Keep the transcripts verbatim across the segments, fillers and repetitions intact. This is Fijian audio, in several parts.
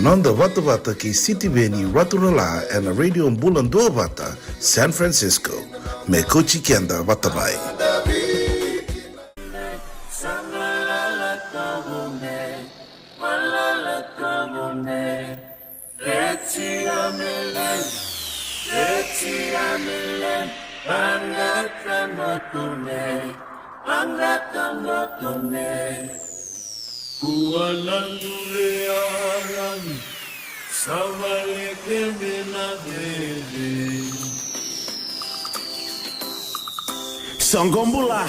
Noda vatavata kei Sitiveni Raturala ena Radio Bula Duavata, San Francisco. Me kauti keda vata mai. Soqo bula.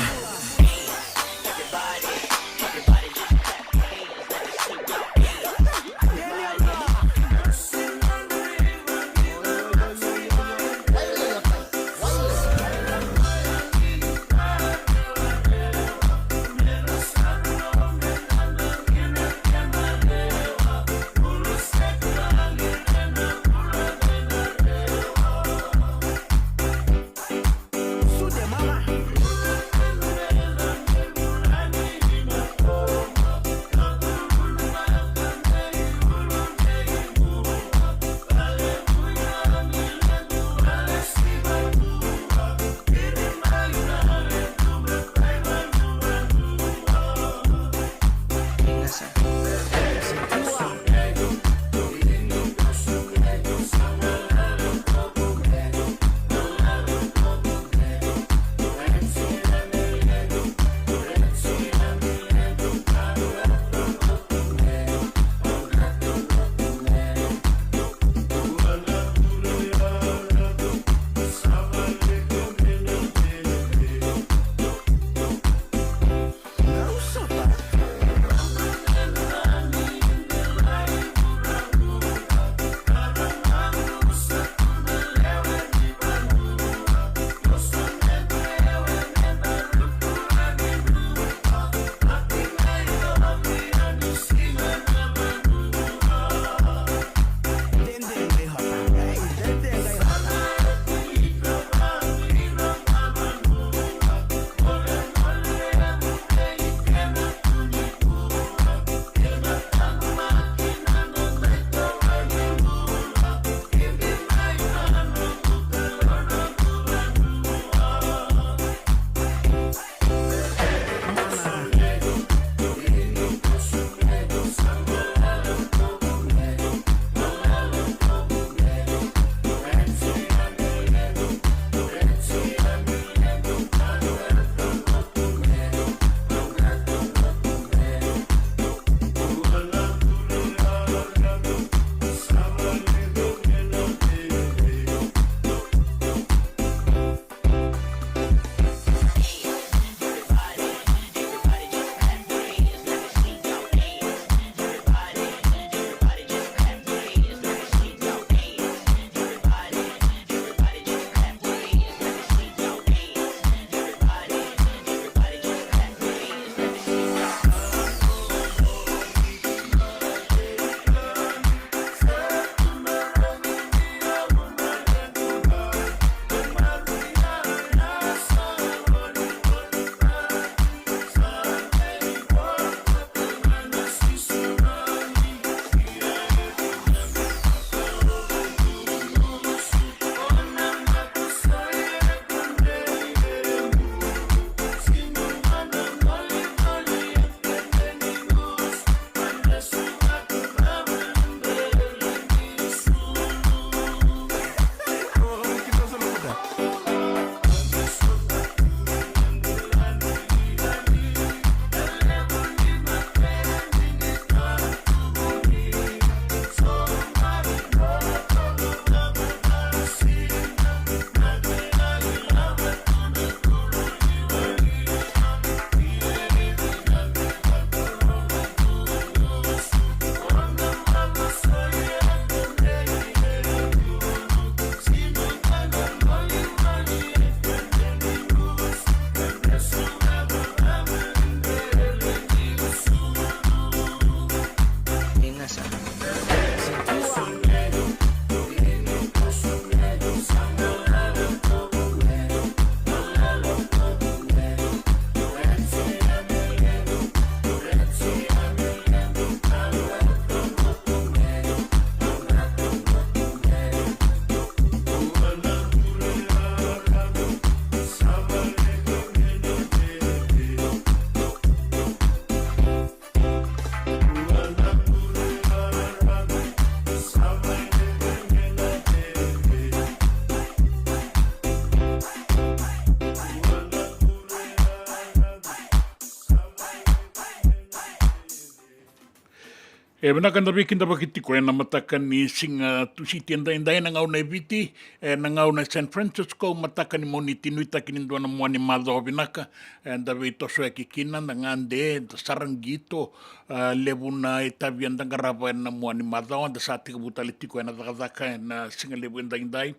E vinaka, da veikidavaki tiko ena mataka ni siga Tusiti edaidai, na gauna e Viti, ena gauna e San Francisco, mataka ni Moniti, nuitaki ni dua na mua ni macawa vinaka. Eda veitosoyaki kina, da gade, da sara qito, a, levu na itavi eda qarava ena mua ni macawa, da sa tekivu tale tiko ena cakacaka ena siga levu edaidai.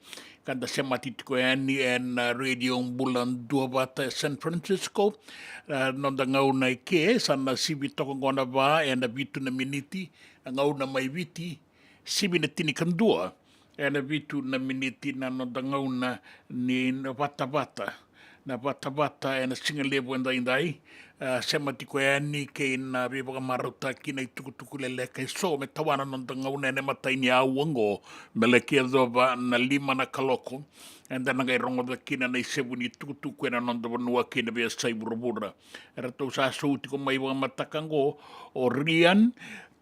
Ka da semati tiko yani ena Radio Bula Duavata e San Francisco. A, noda gauna e ke, sa na sivi toka qo na va ena vitu na miniti, na gauna mai Viti, sivi na tinikadua ena vitu na miniti na noda gauna ni na vatavata. Na vatavata ena siga levu edaidai, a, sema tiko yani kei na veivakamarautaki na itukutuku leleka eso me tawana noda gauna ena imatai ni aua oqo, me laki yacova na lima na kaloko. Eda na qai rogoca kina na isevu ni tukutuku ena noda vanua kei na veiyasai vuravura. Eratou sa sou tiko mai vakamataka oqo o Rian,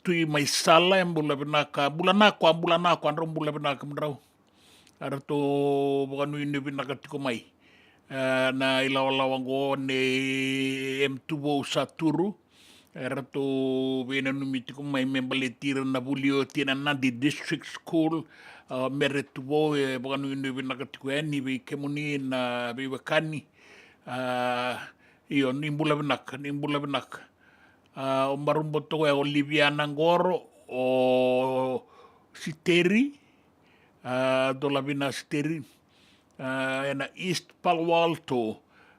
Tui mai Sala, e bula vinaka, bula nako, a bula nako, a drau bula vinaka mudrau. Eratou vakanuinui vinaka tiko mai. E, na ilawalawa oqo nei M Tuvou Saturu, eratou veinanumi tiko mai me baleti ira na vuli oti ena Nadi District School. A, Mere Tuvou e vakanuinui vinaka tiko yani vei kemuni na veiwekani. A, io, ni bula vinaka, ni bula vinaka. A, o Marubo toka ya, o Liviana qoro, o Siteri, a, Dolavina Siteri, a, ena East Palo Alto,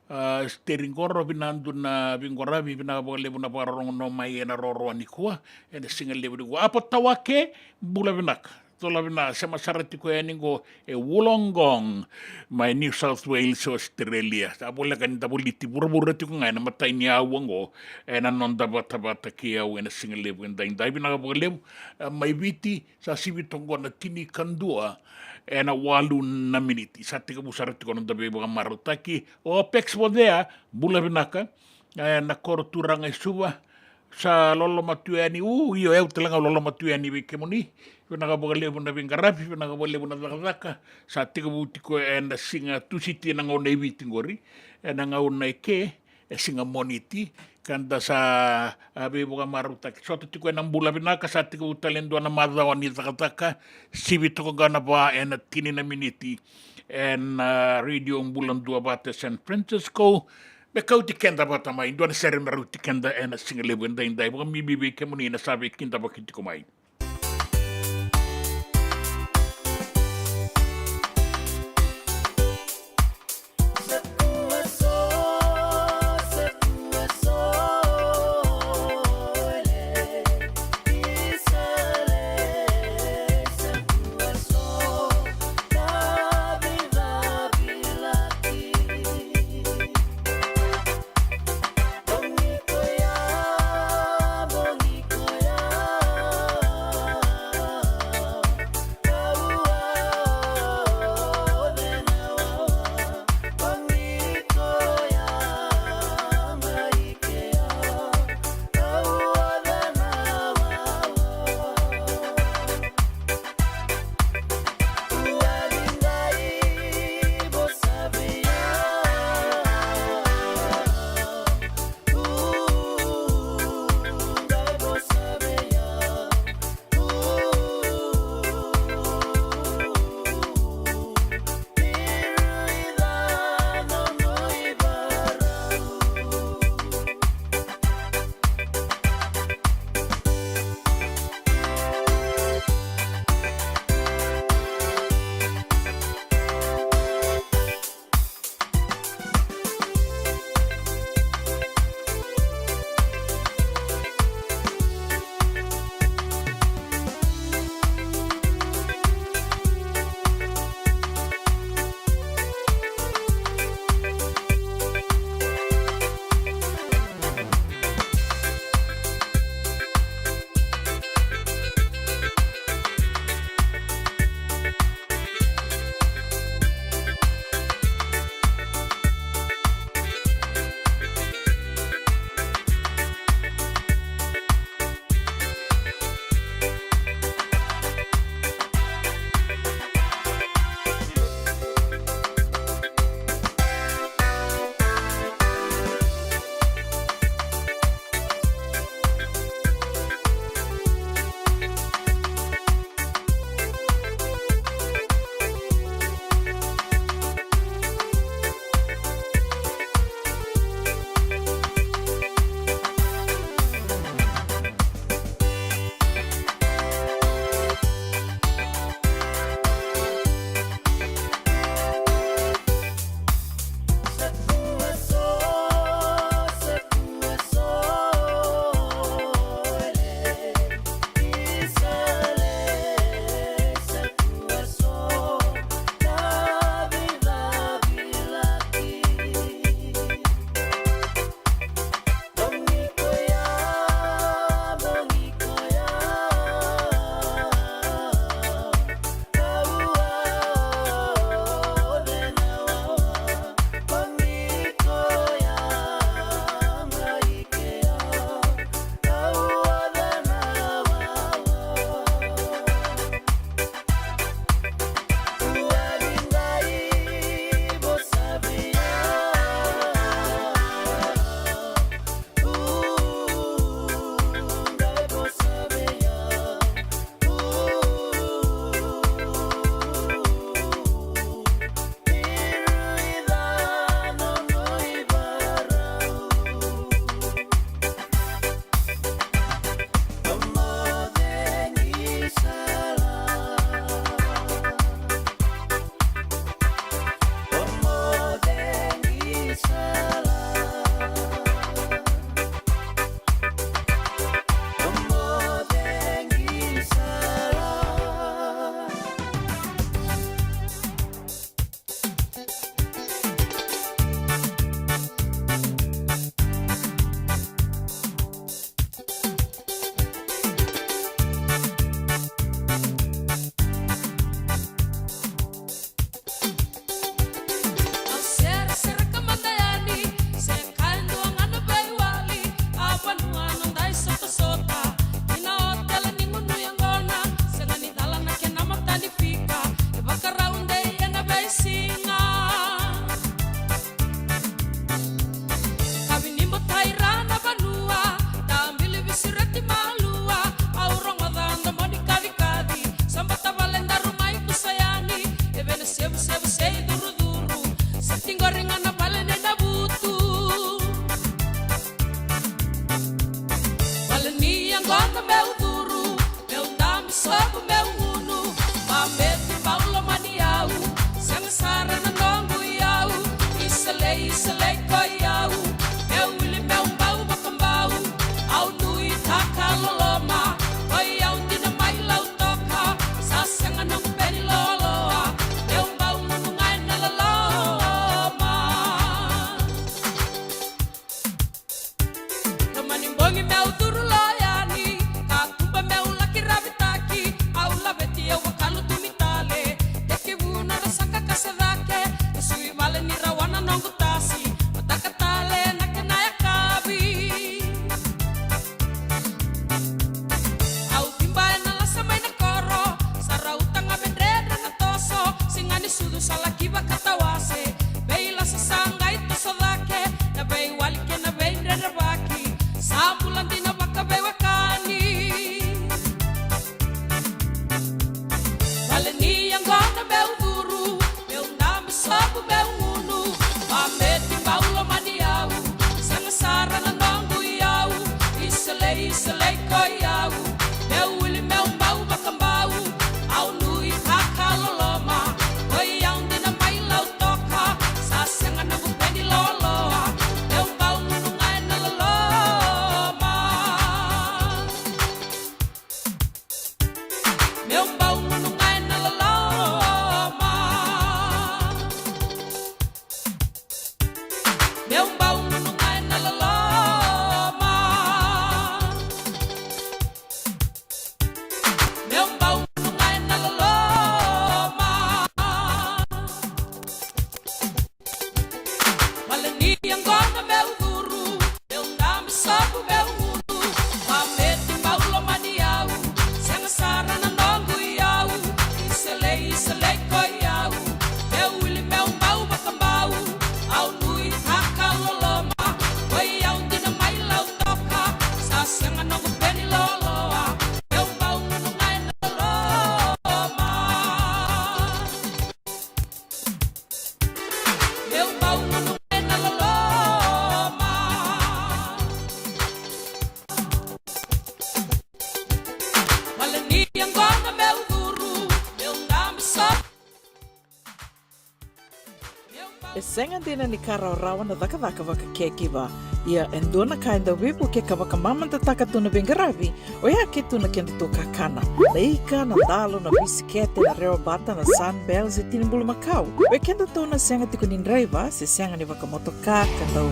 a, Siteri qoro, vinadu na veiqaravi, vinaka vakalevu na vakarorogo mai ena roroa nikua, ena siga levu nikua. Apo Tawake, bula vinaka. Cola vina, sema sara tiko yani qo e Wollongong, mai New South Wales, Australia. Sa voleka ni da voliti vuravura tiko ga ena matai ni aua qo, ena noda vatavata kei au ena siga levu edaidai. Vinaka vakalevu, e, mai Viti, sa sivi toka qo na tinikadua ena walu na miniti. Sa tekivu sara tiko noda veivakamarautaki. O Apex Vodea, bula vinaka. E, na koro turaga e Suva, sa loloma tu yani, u, io, e au tale ga au loloma tu yani vei kemuni. Vinaka vakalevu na veiqaravi, vinaka vakalevu na cakacaka. Sa tekivu tiko ena siga Tusiti ena gauna e Viti qori, ena gauna e ke e siga Moniti. Ka da sa, a, veivakamarautaki. Sota tiko ena bula vinaka, sa tekivu tale e dua na macawa ni cakacaka. Sivi toka ga na va ena tini na miniti ena, a, Radio Bula Duavata San Francisco. Me kauti keda vata mai, dua na sere me rauti keda ena siga levu edaidai. Vakabibi vei kemuni na sa veikidavaki tiko mai. Qori ga na vale ni Navutu. Vale ni yaqona meu curu, meu dabe sobu meu gunu. Mameti bau lomani au, sega sara na noqu iyau. Iselei, iselei ko i au, meu wili meu bau vakabau. Au nuitaka loloma, ko i au dina mai Lautoka. Sa sega noqu peni loaloa, meu bau gunu ga ena loloma. Loma ni bogi meu curu lo yani, katuba meu laki ravitaki. Au laveti au vakalu tu mi tale, tekivu na rasaka kase cake. E sui vale ni rawa na noqu tasi, mataka tale na kena yakavi. Au tiba ena lasa mai na koro, sa rauta ga me dredre na toso. Siga ni sucu sa laki vakatawase, veilasa sa qai toso cake. Na veiwali kei na veidredrevaki, sa bula dina vakaveiwekani. Vale ni yaqona meu curu, meu dabe sobu meu gunu. Mameti bau lomani au, sega sara na noqu iyau. Iselei, iselei ko i au, meu wili meu bau vakabau. Au nuitaka loloma, ko i au dina mai Lautoka. Sa sega noqu peni loaloa, meu bau gunu ga ena loloma. Meu bau gunu ga ena loloma. Meu bau gunu ga ena loloma. Meu bau gunu ga ena loloma. Vale ni yaqona meu curu, meu dabe sobu meu gunu. Mameti bau lomani au, sega sara na noqu iyau. Iselei, iselei ko i au, meu wili meu bau vakabau. Au nuitaka loloma, ko i au dina mai Lautoka. Sa sega noqu peni loaloa, meu bau gunu ga ena loloma. Meu bau gunu ga ena loloma. Vale ni yaqona meu curu, meu dabe sobu. E sega dina ni ka rawarawa na cakacaka vaka caregiver. Ia e dua na ka e dau veivuketaka vakamamadataka tu na veiqaravi, oya ke tu na kedatou kakana. Na ika, na dalo, na bisikete, na rewa bata, na Sunbells, e tini bulumakau. Vei kedatou na sega tiko ni draiva se sega ni vakamotoka ka dau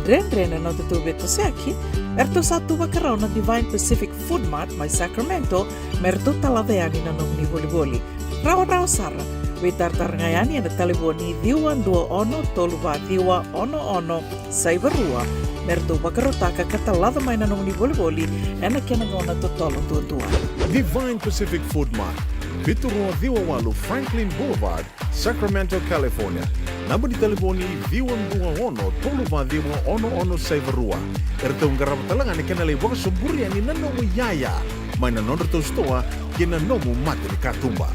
dredre na nodatou veitosoyaki, eratou sa tu vakarau na Divine Pacific Food Mart mai Sacramento me ratou talaca yani na nomuni volivoli. Rawarawa sara. Veitaratara ga yani ena talevoni ciwa dua ono tolu va ciwa ono ono saiva rua me ratou vakarautaka ka talaca mai na nomuni volivoli ena kena gauna totolo duadua. Divine Pacific Food Mart, vitu rua ciwa walu Franklin Boulevard, Sacramento, California. Naba ni talevoni ciwa dua ono tolu va ciwa ono ono saiva rua. Eratou qarava tale ga na kena lai vakasoburi yani na nomu iyaya mai na nodratou sitoa kei na nomu mata ni katuba.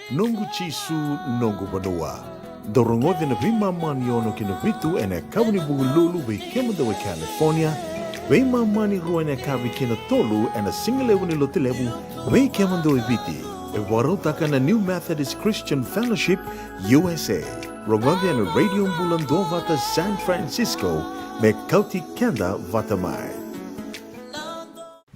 Noqu Jisu, noqu vanua. Dou rogoca na veimama ni ono ki na vitu ena yakavi ni Vukelulu vei kemudou e California, veimama ni rua ena yakavi kei na tolu ena sigalevu ni Lotulevu vei kemudou e Viti. E vakarautaka na New Methodist Christian Fellowship U S A. Rogoca ena Radio Bula Duavata San Francisco me kauti keda vata mai.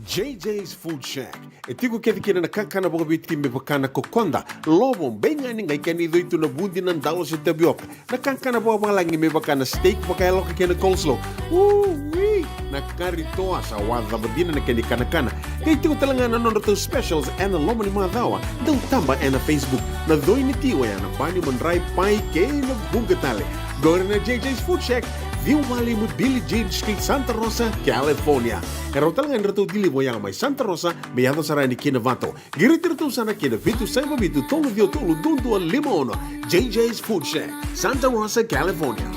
J J's Food Shack. E tiko kece kina na kakana vakaviti me vaka na kokoda, lovo, beigani, qai kena icoi tu na vudi, na dalo se tavioka. Na kakana vakavalagi me vaka na steak vakayaloka kei na coleslaw. Ui! Na kari toa sa wacava dina na kena ikanakana. Qai tiko tale ga na nodratou specials ena loma ni macawa. Dau taba ena Facebook. Na coi ni ti oya na bani, madrai, pai kei na vuqa tale. Qori na J J's Food Shack, ciwa walu lima Billie Jean Street, Santa Rosa, California. E rawa tale ga ni ratou deliver oya mai Santa Rosa me yaco sara yani ki Navata. Qiriti iratou sara ki na vitu saiva vitu tolu ciwa tolu dua dua lima ono. J J's Food Shack, Santa Rosa, California.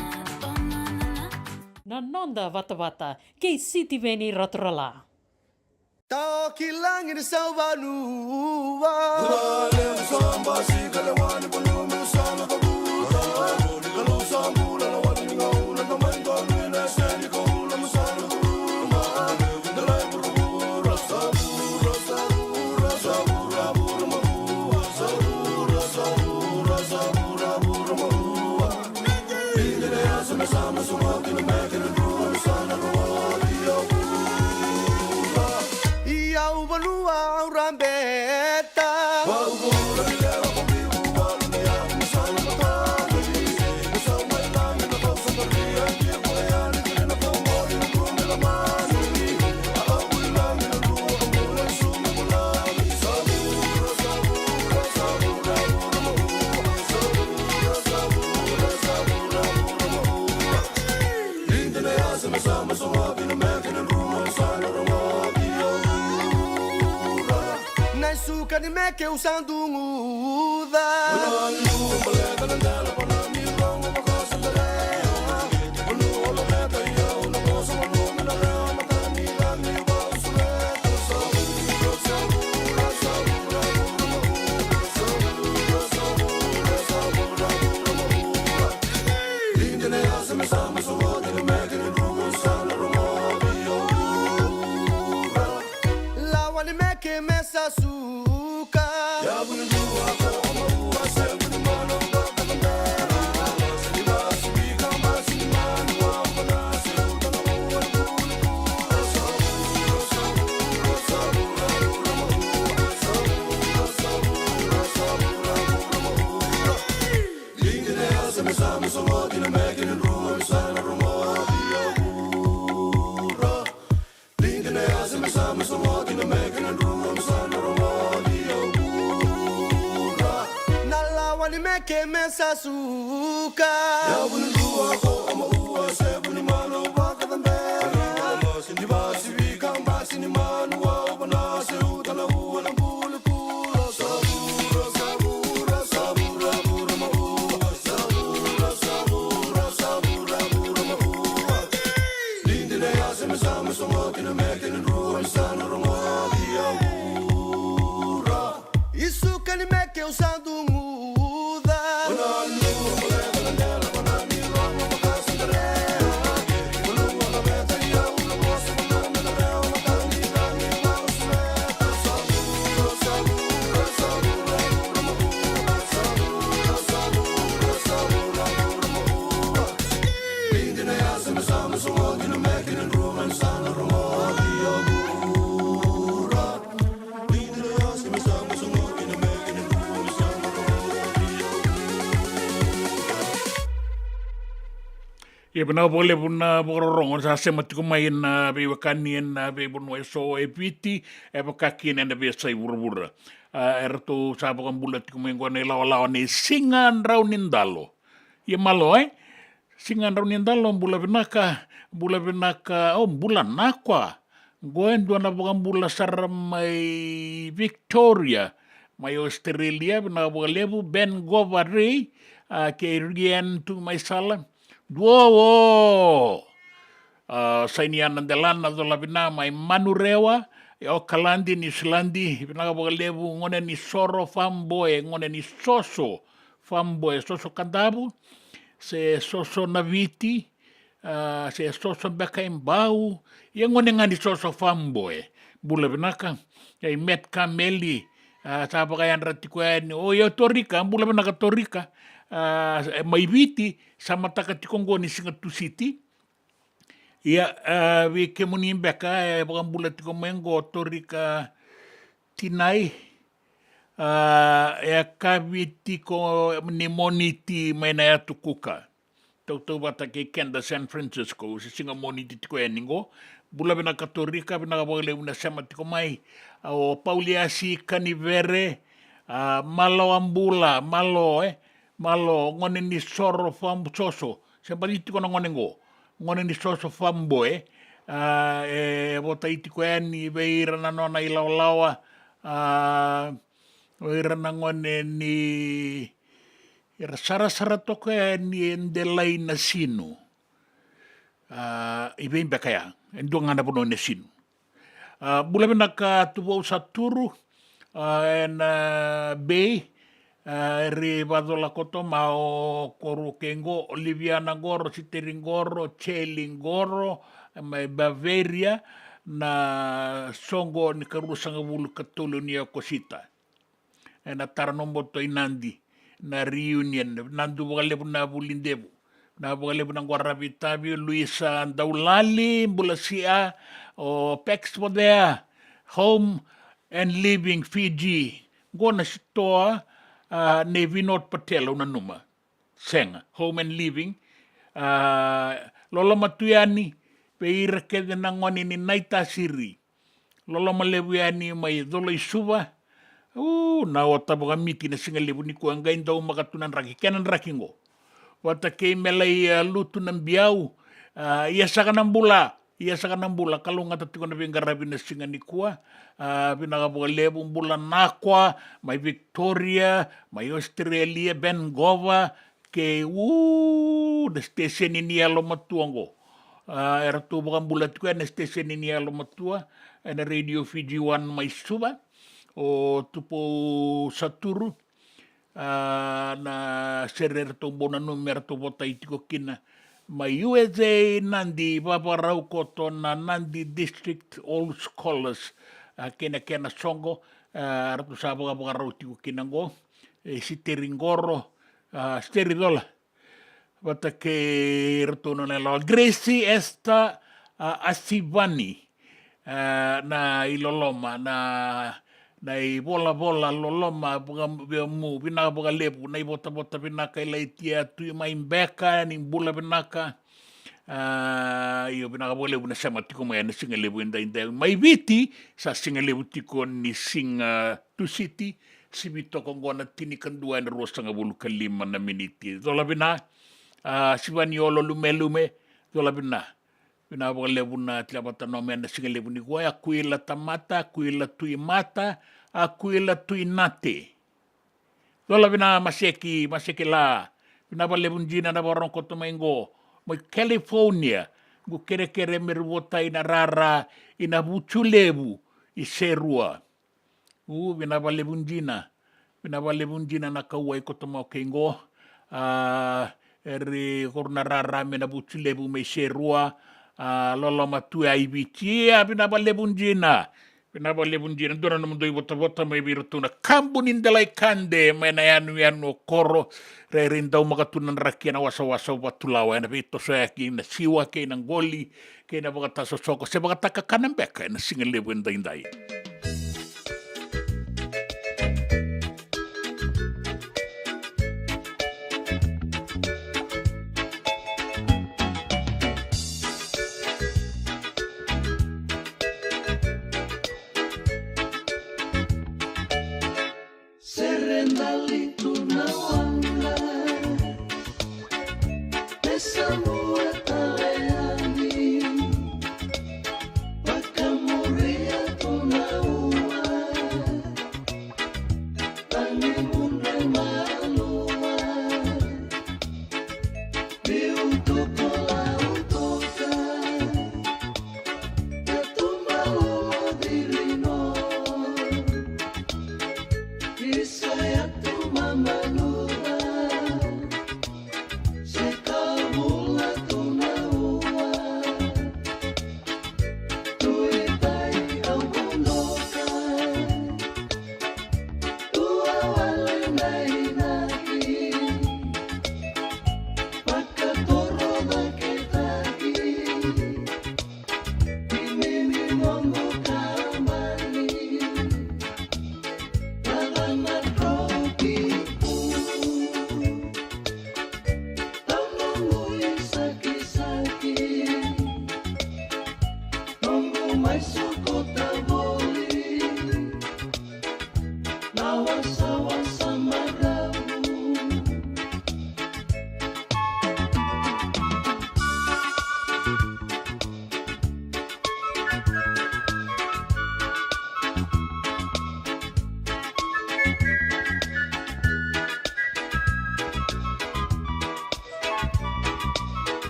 Na noda vatavata kei Sitiveni Raturala. Tao ki lagi ni sauvanua. Me keu sa duguca. Lawa ni meke me sa suka. Na lawa ni meke me sa suka. Isuka ni meke u sa duguca. Ia vinaka vakalevu na vakarorogo sa sema tiko mai ena veiwekani ena veivanua eso e Viti, e vaka kina ena veiyasai vuravura. A, eratou sa vakabula tiko mai qo na ilawalawa ni Siga Drau ni Dalo. Ia malo, e? Siga Drau ni Dalo, bula vinaka, bula vinaka, o, bula nakwa. Qo e dua na vakabula sara mai Victoria, mai Australia, vinaka vakalevu, Ben Govarei, a, kei Rian tu mai sala. Duo, o. A, Sainiana Delana Colavina mai Manurewa, e Okaladi, Niusiladi, vinaka vakalevu, gone ni Soro Famboe, gone ni Soso Famboe, Soso Kadavu, se Soso Naviti, a, se Soso beka i Bau, ia gone ga ni Soso Famboe, bula vinaka. Ia i Met Kameli, a, sa vakayadra tiko yani, o, ia Torika, bula vinaka Torika, a, e mai Viti, sa mataka tiko qo ni Siga Tusiti. Ia, a, vei kemuni beka e vakabula tiko mai qo Torika Tinai, a, e yakavi tiko ni Moniti mai na yatu Kuka. Tautauvata kei keda San Francisco, se Siga Moniti tiko yani qo. Bula vinaka Torika, vinaka vakalevu na sema tiko mai. A, o Pauliasi Kanivere, a, malo a bula, malo, e, malo, gone ni Soro Fam-, Soso. Se baci tiko na gone qo. Gone ni Soso Famboe, a, e votai tiko yani vei ira na nona ilawalawa, a, o ira na gone ni, era sarasara toka yani e Delai Nasinu. A, i vei beka ya, e dua ga na vanua Nasinu. A, bula vinaka Tuvou Saturu, a, ena Bay, a, Eri Vacola Koto, ma o koru kei qo, Oliviana Qoro, Siteri Qoro, Cheli Qoro, mai Bavaria, na soqo ni ka ruasagavulu ka tolu ni Okosita. Ena Tara Noboto i Nadi, na reunion, Nadu vakalevu na Vulidevu, na vakalevu na Qwaravi Tavi, Luisa Daulali, bula sia, o Pex Vodea, Home and Living Fiji, qo na sitoa, a, nei Vinod Patel au nanuma. Sega, Home and Living, a, loloma tu yani, vei ira kece na gone ni Naitasiri. Loloma levu yani mai Colo-i-Suva. U, na ota vakamiti na siga levu nikua, qai daumaka tu na draki, kena draki qo. Vata kei Melai, a, Lutu na Biau, a, ia saka na bula. Ia saka na bula, kalougata tiko na veiqaravi na siga nikua. A, vinaka vakalevu, bula nakwa, mai Victoria, mai Australia, Vancouver, kei u na siteseni ni yalomatua oqo. A, eratou vakabula tiko ena siteseni ni yalomatua, ena Radio Fiji One mai Suva, o Tupou Saturu. A, na sere eratou bau nanumi, eratou votai tiko kina mai U S A, Nadi, vakavakarau koto na Nadi District Old Scholars, a, kei na kena soqo, a, eratou sa vakavakarau tiko kina oqo, e, Siteri Qoro, a, Siteri Cola, vata kei iratou na nona yalewa Gracie Esther, a, Asivani, a, na iloloma, na, na ivolavola loloma, vaka, via mu, vinaka vakalevu, na ivotavota vinaka i Laitia, Tui mai Beka, ni bula vinaka. A, io, vinaka vakalevu na sema tiko mai ena siga levu edaidai. Mai Viti, sa siga levu tiko ni siga Tusiti, sivi toka oqo na tinikadua ena ruasagavulu ka lima na miniti. Cola vina, a, Sivani Olo Lumelume, cola vina. Vina vakalevu na tilavata nome ena siga levu nikua, Akuila Tamata, Akuila Tuimata, Akuila Tuinate. Cola vina Maseki, Maseki La, vina vakalevu dina na vakarogo koto mai qo, mai California, qu kerekere me ri votai na rara, i na vucu levu, i Serua. U, vina vakalevu dina. Vina vakalevu dina na kauwai koto mai o kei qo. A, eri koru na rara me na vucu levu mai Serua. A, loloma tu e Aiviti. A, vina vakalevu dina. Vina vakalevu dina. Dua na nomudou ivotavota mai vei iratou na kabu ni Delaikade mai na yanuyanu o Koro. Rairai daumaka tu na draki ena wasawasa o Vatulawa ena veitosoyaki na siwa kei na qoli kei na vakatasosoko se vakatakakana beka ena siga levu edaidai. Serendali tu na waqa, me samua tale yani, vakamuria tu na ua, tagi mudre malua, biu tu ko lau toka.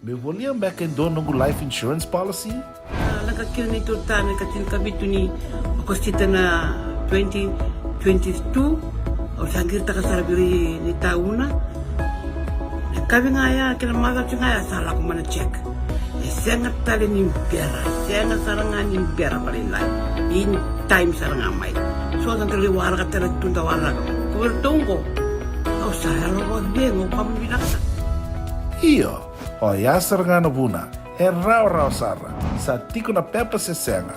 Me volia beka e dua noqu life insurance policy? A, lako kina na neitou tane ka tinikavitu ni Okosita na twenty twenty-two. Au sa qiritaka sara vei ira na itauna. Na kavi ga ya kei na macawa ga ya sa lako mai na check. E sega tale ni bera, sega sara ga ni bera vakalailai. In time sara ga mai. So da dau waraka tale tu da waraka. Ko vei ratou oqo. Au sa yalo vakacegu, au kama vinaka. Io, oya sara ga na vuna. E rawarawa sara. Sa tiko na pepa se sega.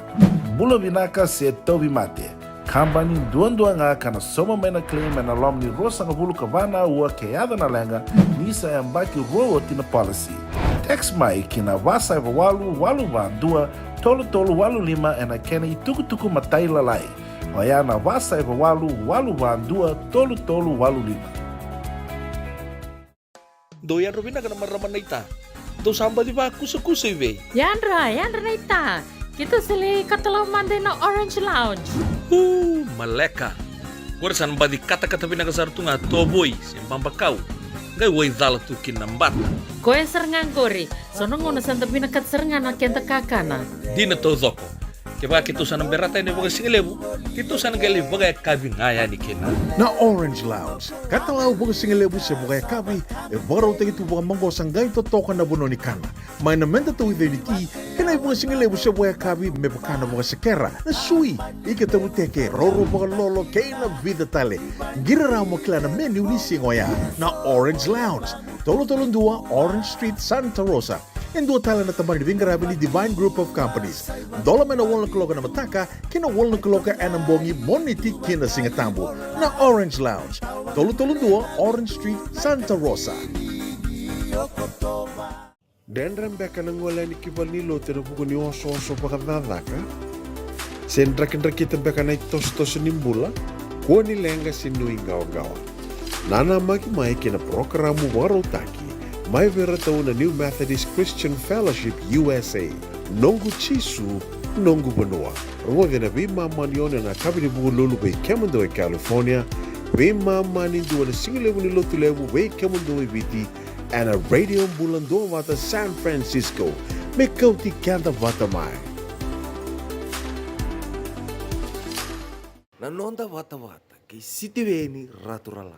Bula vinaka se tauvimate. Kabani duadua ga ka na sauma mai na claim ena loma ni ruasagavulu ka va na aua ke yaco na leqa ni sa yabaki rua oti na policy. Text mai ki na va saiva walu walu va dua tolu tolu walu lima ena kena itukutuku matailalai. Oya na va saiva walu walu va dua tolu tolu walu lima. Dou yadra vinaka na marama naita. Dou sa baci vakusakusa i vei? Yadra, yadra naita. Keitou sa lai katalau mada ina Orange Lounge. Uu, maleka. Qori sa na baci katakata vinaka sara tu ga tovoi se babakau. Qai waicala tu kina na bata. Koya sara ga qori. So na gauna sa da vinakata sara ga na keda kakana. Dina taucoko. Kevaka keitou sa na berata yani vakasigalevu, keitou sa na qai lai vakayakavi ga yani kina. Na Orange Lounge, katalau vakasigalevu se vakayakavi, e vakarautaki tu vakamaqosa qai totoka na vanua ni kana. Mai na meda tauica ni ti, kei na ivakasigalevu se vakayakavi me vaka na vakasekera, na sui, ika tavuteke, roro vakalolo, kei na vica tale. Qiri rawa mo kila na menu ni siga oya. Na Orange Lounge, tolu tolu dua Orange Street, Santa Rosa. E dua tale na tabana ni veiqaravi ni Divine Group of Companies. Dola mai na walu na kaloko ena mataka kei na walu na kaloko ena bogi, Moniti ki na Sigatabu. Na Orange Lounge, tolu tolu dua Orange Street, Santa Rosa. Dredre beka na gole yani ki valenilotu ena vuku ni osooso vakacakacaka? Se drakidrakita beka na itosotoso ni bula? Kua ni leqa se nuiqawaqawa. Nanamaki mai ki na parokaramu vakarautaki mai vei iratou na New Methodist Christian Fellowship U S A, Noqu Jisu, Noqu Vanua. Rogoci ena veimama ni ono ena yakavi ni Vukelulu vei kemudou e California, veimama ni dua ena sigalevu ni Lotulevu vei kemudou e Viti, ena Radio Bula Duavata San Francisco, me kauti keda vata mai. Na noda vatavata kei Sitiveni Raturala.